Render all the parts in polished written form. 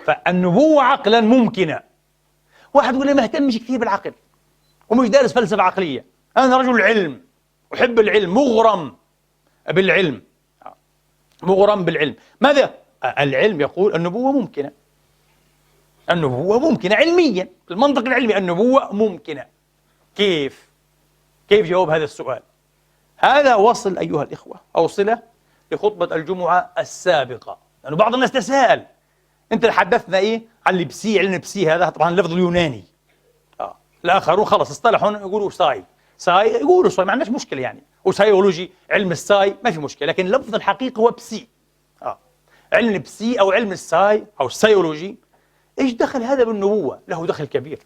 فالنبوة عقلا ممكنة. واحد يقول لي ما اهتمش كثير بالعقل ومش دارس فلسفة عقلية، أنا رجل علم، أحب العلم، مغرم بالعلم، مغرم بالعلم. ماذا؟ العلم يقول النبوة ممكنة، النبوة ممكنة علميا، المنطق العلمي النبوة ممكنة. كيف؟ كيف جواب هذا السؤال؟ هذا وصل أيها الإخوة أو صلة لخطبة الجمعة السابقة، لأنه بعض الناس تساءل، أنت حدثنا إيه عن ال psy، علم ال psy هذا طبعا اللفظ اليوناني، الآخرون خلص اصطلحوا يقولوا psy، psy يقولوا psy، ما عندناش مشكلة يعني، و psyology علم ال psy ما في مشكلة، لكن اللفظ الحقيقي هو psy. علم ال psy أو علم ال psy أو ال psyology، إيش دخل هذا بالنبوة؟ له دخل كبير،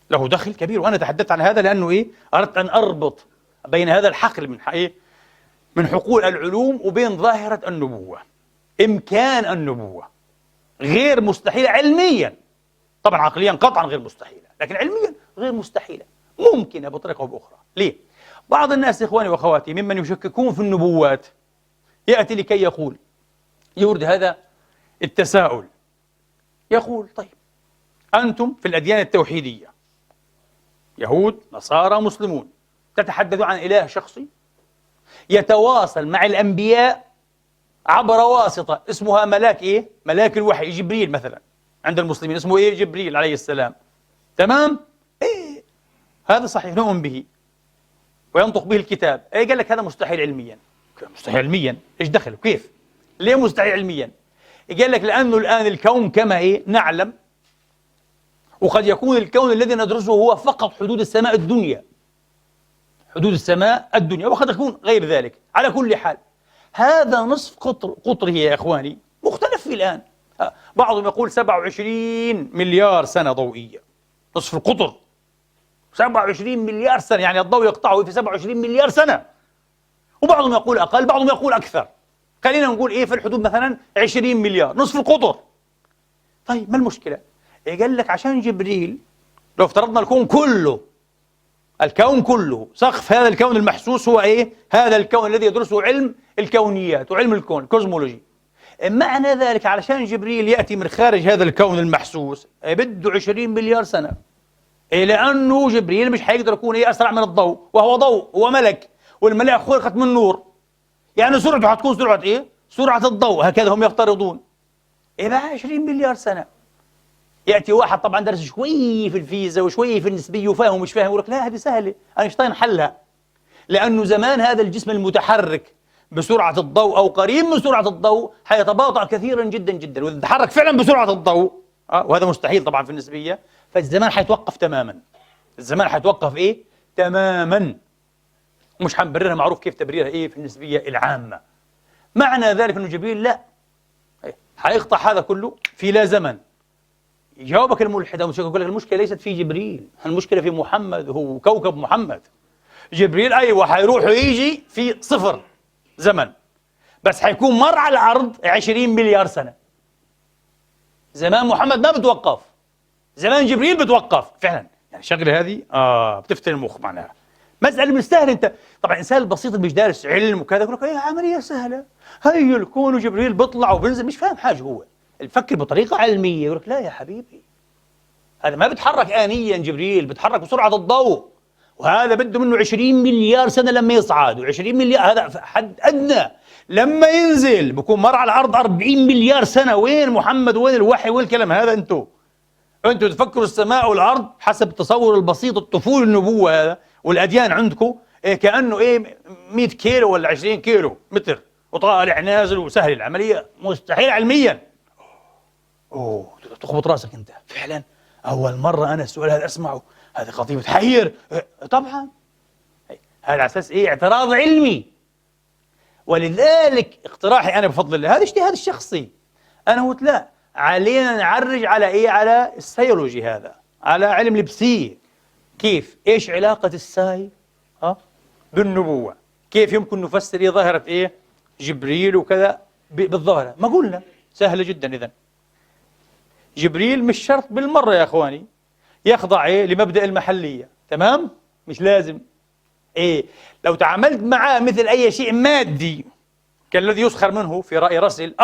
له دخل كبير، وأنا تحدثت عن هذا لأنه إيه؟ أردت أن أربط بين هذا الحقل من إيه؟ من حقول العلوم وبين ظاهرة النبوة. إمكان النبوة غير مستحيلة علميا، طبعا عقليا قطعا غير مستحيلة، لكن علميا غير مستحيلة، ممكنة بطريقة أو بأخرى. ليه؟ بعض الناس إخواني وأخواتي ممن يشككون في النبوات يأتي لكي يقول، يورد هذا التساؤل، يقول طيب أنتم في الأديان التوحيدية يهود نصارى مسلمون تتحدثون عن إله شخصي يتواصل مع الأنبياء عبر واسطة اسمها ملاك إيه؟ ملاك الوحي، جبريل مثلا عند المسلمين اسمه إيه؟ جبريل عليه السلام، تمام؟ إيه هذا صحيح نؤمن به وينطق به الكتاب. إيه قال لك هذا مستحيل علميا. مستحيل علميا؟ إيش دخله؟ كيف؟ ليه مستحيل علميا؟ قال لك لأنه الآن الكون كما إيه؟ نعلم، وقد يكون الكون الذي ندرسه هو فقط حدود السماء الدنيا، حدود السماء الدنيا، وقد يكون غير ذلك. على كل حال هذا نصف قطره يا إخواني مختلف فيه الآن. بعضهم يقول 27 مليار سنة ضوئية نصف القطر، 27 مليار سنة، يعني الضوء يقطعه في 27 مليار سنة. وبعضهم يقول أقل، بعضهم يقول أكثر، خلينا نقول إيه في الحدود مثلا 20 مليار نصف القطر. طيب ما المشكلة؟ إيه قال لك عشان جبريل لو افترضنا الكون كله، الكون كله، سقف هذا الكون المحسوس هو إيه؟ هذا الكون الذي يدرسه علم الكونيات وعلم الكون، cosmology. معنى ذلك علشان جبريل يأتي من خارج هذا الكون المحسوس بده 20 مليار سنة، إيه لأنه جبريل مش حيقدر يكون إيه أسرع من الضوء، وهو ضوء، هو ملك، والملائكة خلقت من نور، يعني سرعته حتكون سرعة إيه؟ سرعة الضوء، هكذا هم يفترضون. إيه بقى 20 مليار سنة. يأتي واحد طبعا درس شوي في الفيزياء وشوي في النسبية وفاهم ومش فاهم، يقول لك لا هذه سهلة، أينشتاين حلها، لأنه زمان هذا الجسم المتحرك بسرعة الضوء أو قريب من سرعة الضوء حيتباطأ كثيرا جدا جدا، وإذا تحرك فعلا بسرعة الضوء وهذا مستحيل طبعا في النسبية، فالزمان حيتوقف تماما. الزمان حيتوقف إيه؟ تماما. مش حنبررها، معروف كيف تبريرها إيه في النسبية العامة. معنى ذلك أنه جبريل لا حيقطع هذا كله في لا زمن. يجاوبك الملحد أو يقول لك المشكلة ليست في جبريل، المشكلة في محمد، هو كوكب محمد. جبريل أيوة حيروح ويجي في صفر زمن، بس حيكون مر على الأرض 20 مليار سنة. زمان محمد ما بتوقف، زمان جبريل بتوقف فعلا. يعني الشغلة هذه بتفتن المخ، معناها مسألة مش سهلة. أنت طبعا الإنسان البسيط اللي مش دارس علم وكذا يقول لك إيه عملية سهلة، هي الكون وجبريل بيطلع وبينزل، مش فاهم حاجة. هو الفكر بطريقة علمية يقول لك لا يا حبيبي، هذا ما بتحرك آنيا، جبريل بتحرك بسرعة الضوء، وهذا بده منه 20 مليار سنة لما يصعد، و20 مليار هذا حد أدنى لما ينزل، بكون مر على الأرض 40 مليار سنة. وين محمد؟ وين الوحي؟ وين الكلام هذا؟ أنتوا تفكروا السماء والأرض حسب التصور البسيط الطفولي النبوة هذا والأديان عندكم إيه كأنه إيه 100 كيلو ولا 20 كيلو متر وطالع نازل وسهل العملية، مستحيل علميا. أوه تخبط راسك أنت فعلا، أول مرة أنا السؤال هذا أسمعه، هذه قضية تحير. طبعا هذا على أساس إيه؟ اعتراض علمي. ولذلك اقتراحي أنا بفضل الله، هذا اجتهاد الشخصي، أنا قلت لا علينا نعرج على إيه؟ على ال psyology هذا، على علم ال psy. كيف؟ إيش علاقة ال psy بالنبوة؟ كيف يمكن نفسر إيه ظاهرة إيه جبريل وكذا بالظاهرة؟ ما قلنا سهلة جدا. إذن جبريل مش شرط بالمرة يا إخواني يخضع إيه لمبدأ المحلية، تمام؟ مش لازم. إيه لو تعاملت معاه مثل أي شيء مادي كالذي يسخر منه في رأي راسل،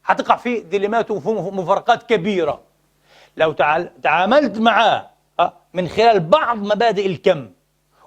حتقع في ديليمات ومفارقات كبيرة. لو تعاملت معاه من خلال بعض مبادئ الكم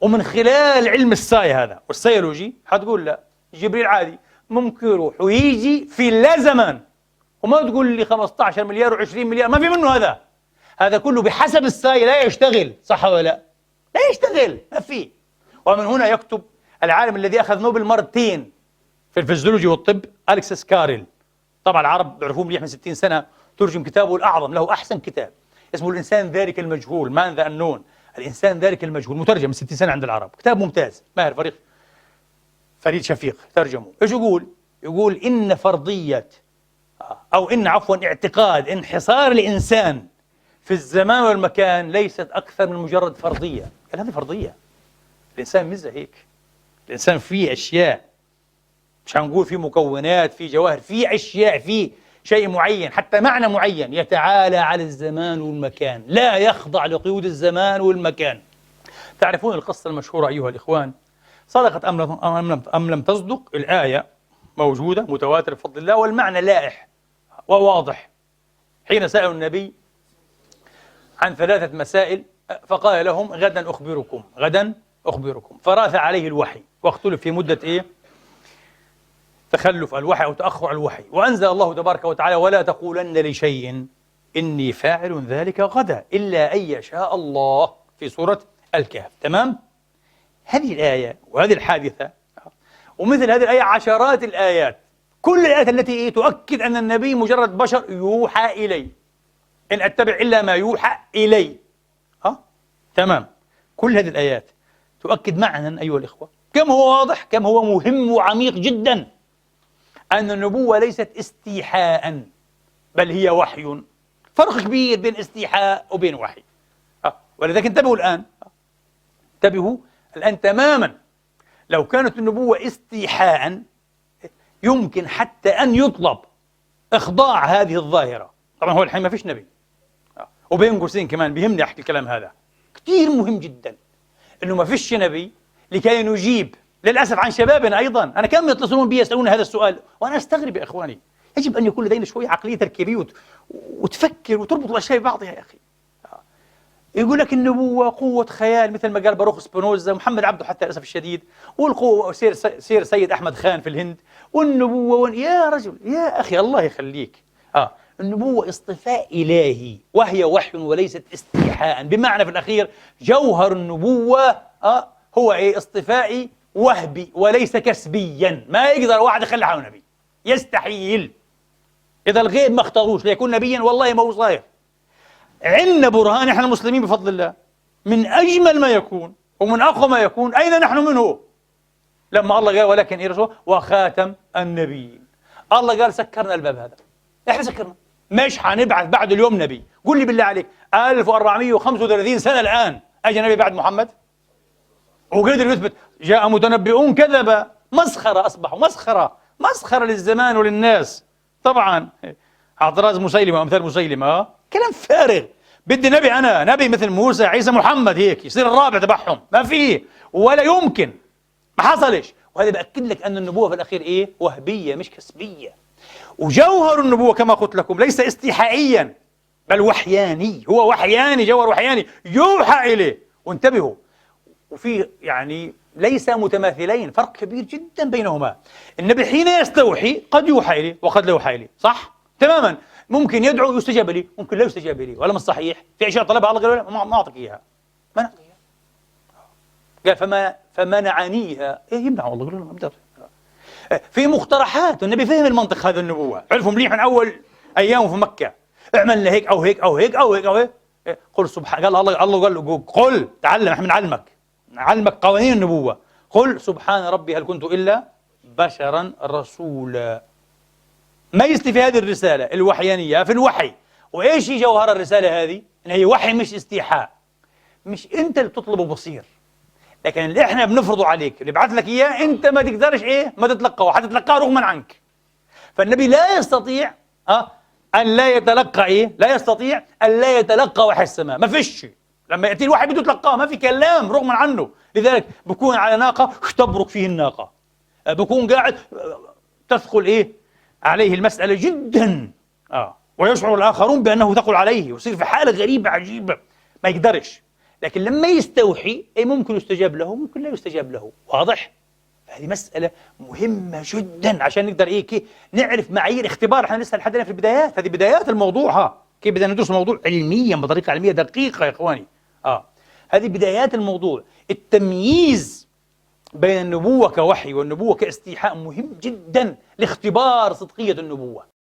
ومن خلال علم ال psi هذا وال psiology، حتقول لا، جبريل عادي ممكن يروح ويجي في لا زمان، وما تقول لي 15 مليار و20 مليار، ما في منه هذا. هذا كله بحسب ال psi لا يشتغل، صح ولا لا؟ لا يشتغل، ما في. ومن هنا يكتب العالم الذي أخذ نوبل مرتين في الفيزيولوجي والطب، ألكسس كاريل، طبعا العرب بيعرفوه مليح من 60 سنة، ترجم كتابه الأعظم، له أحسن كتاب اسمه الإنسان ذلك المجهول، Man the Unknown، الإنسان ذلك المجهول، مترجم من 60 سنة عند العرب، كتاب ممتاز، ماهر فريق فريد شفيق ترجمه. إيش يقول؟ يقول إن فرضية أو إن عفوا اعتقاد انحصار الإنسان في الزمان والمكان ليست أكثر من مجرد فرضية. قال هذه فرضية، الإنسان مش زي هيك، الإنسان فيه أشياء، مش هنقول فيه مكونات، فيه جواهر، فيه أشياء، فيه شيء معين، حتى معنى معين يتعالى على الزمان والمكان، لا يخضع لقيود الزمان والمكان. تعرفون القصة المشهورة أيها الإخوان، صدقت أم لم تصدق، الآية موجودة متواترة بفضل الله، والمعنى لائح وواضح. حين سألوا النبي عن 3 مسائل فقال لهم غدا أخبركم، غدا أخبركم، فراث عليه الوحي واختلف في مدة إيه؟ تخلف الوحي أو تأخر الوحي. وأنزل الله تبارك وتعالى ولا تقولن لشيء إني فاعل ذلك غدا إلا أن يشاء الله، في سورة الكهف. تمام؟ هذه الآية وهذه الحادثة ومثل هذه الآية عشرات الآيات، كل الآيات التي تؤكد أن النبي مجرد بشر يوحى إليه، إن أتبع إلا ما يوحى إلي. تمام. كل هذه الآيات تؤكد معنى أيها الإخوة كم هو واضح، كم هو مهم وعميق جدا، أن النبوة ليست استيحاء بل هي وحي. فرق كبير بين استيحاء وبين وحي. ولذلك انتبهوا الآن، انتبهوا الآن تماما. لو كانت النبوة استيحاء يمكن حتى أن يطلب إخضاع هذه الظاهرة. طبعا هو الحين ما فيش نبي، وبين قوسين كمان بيهمني أحكي الكلام هذا كثير مهم جدا، إنه ما فيش نبي لكي نجيب للأسف عن شبابنا أيضا. أنا كم يتصلون بي يسألون هذا السؤال وأنا أستغرب يا إخواني. يجب أن يكون لدينا شوية عقلية تركيبية وتفكر وتربط الأشياء ببعضها يا أخي. يقول لك النبوة قوة خيال مثل ما قال باروخ سبينوزا، محمد عبده حتى للأسف الشديد، والقوة سير سيد أحمد خان في الهند، والنبوة يا رجل يا أخي الله يخليك. النبوة اصطفاء إلهي وهي وحي وليست استيحاء. بمعنى في الأخير جوهر النبوة هو إيه؟ اصطفائي وهبي وليس كسبيا. ما يقدر واحد يخلي حاله نبي، يستحيل. إذا الغيب ما اختاروش ليكون نبيا والله ما هو صاير. عندنا برهان احنا المسلمين بفضل الله من أجمل ما يكون ومن أقوى ما يكون. أين نحن منه؟ لما الله قال ولكن إيه رسول وخاتم النبيين، الله قال سكرنا الباب هذا، احنا سكرنا، مش حنبعث بعد اليوم نبي. قل لي بالله عليك 1435 سنة الآن أجى نبي بعد محمد وقدر يثبت؟ جاء متنبئون كذب، مسخرة، أصبحوا مسخرة، مسخرة للزمان وللناس. طبعا اعتراض مسيلمة وأمثال مسيلمة كلام فارغ. بدي نبي أنا، نبي مثل موسى عيسى محمد هيك يصير الرابع تبعهم، ما فيه ولا يمكن، ما حصلش. وهذا بأكد لك أن النبوة في الأخير إيه؟ وهبية مش كسبية. وجوهر النبوة كما قلت لكم ليس استيحائيا بل وحياني، هو وحياني، جوهر وحياني يوحى إليه. وانتبهوا، وفي يعني ليس متماثلين، فرق كبير جدا بينهما. النبي حين يستوحي قد يوحى إليه وقد لا يوحى إليه، صح؟ تماما. ممكن يدعو يستجاب لي، ممكن لا يستجاب لي، ولا مش صحيح. في اشياء طلبها الله قال له ما اعطيك اياها، ما نعطيك اياها. قال فمنعنيها، ايه يمنع والله، قال له ما بقدر. في مقترحات النبي فهم المنطق هذا النبوة، عرفوا مليح من اول ايامه في مكة، اعمل هيك او هيك او هيك او هيك او هيك. قل سبحان، قال الله، الله قال له قل، تعلم، احنا بنعلمك، نعلمك قوانين النبوة. قل سبحان ربي هل كنت الا بشرا رسولا. ميزتي في هذه الرسالة الوحيانية في الوحي. وإيش هي جوهر الرسالة هذه؟ إن هي وحي مش استيحاء، مش أنت اللي بتطلبه بصير، لكن اللي إحنا بنفرضه عليك، اللي بعث لك إياه أنت ما تقدرش إيه؟ ما تتلقاه، حتتلقاه رغما عنك. فالنبي لا يستطيع أن لا يتلقى إيه؟ لا يستطيع أن لا يتلقى وحي السماء، ما فيش. لما يأتي الوحي بده يتلقاه، ما في كلام رغما عنه. لذلك بكون على ناقة تبرك فيه الناقة، بكون قاعد تثقل إيه؟ عليه المسألة جدا، ويشعر الآخرون بأنه ثقل عليه، ويصير في حالة غريبة عجيبة ما يقدرش. لكن لما يستوحي أي ممكن يستجاب له، ممكن لا يستجاب له. واضح؟ هذه مسألة مهمة جدا عشان نقدر إيه نعرف معايير اختبار. احنا لسه لحد الآن في البدايات، هذه بدايات الموضوع. ها كيف بدنا ندرس الموضوع علميا بطريقة علمية دقيقة يا إخواني. هذه بدايات الموضوع. التمييز بين النبوة كوحي والنبوة كاستيحاء مهم جدا لاختبار صدقية النبوة.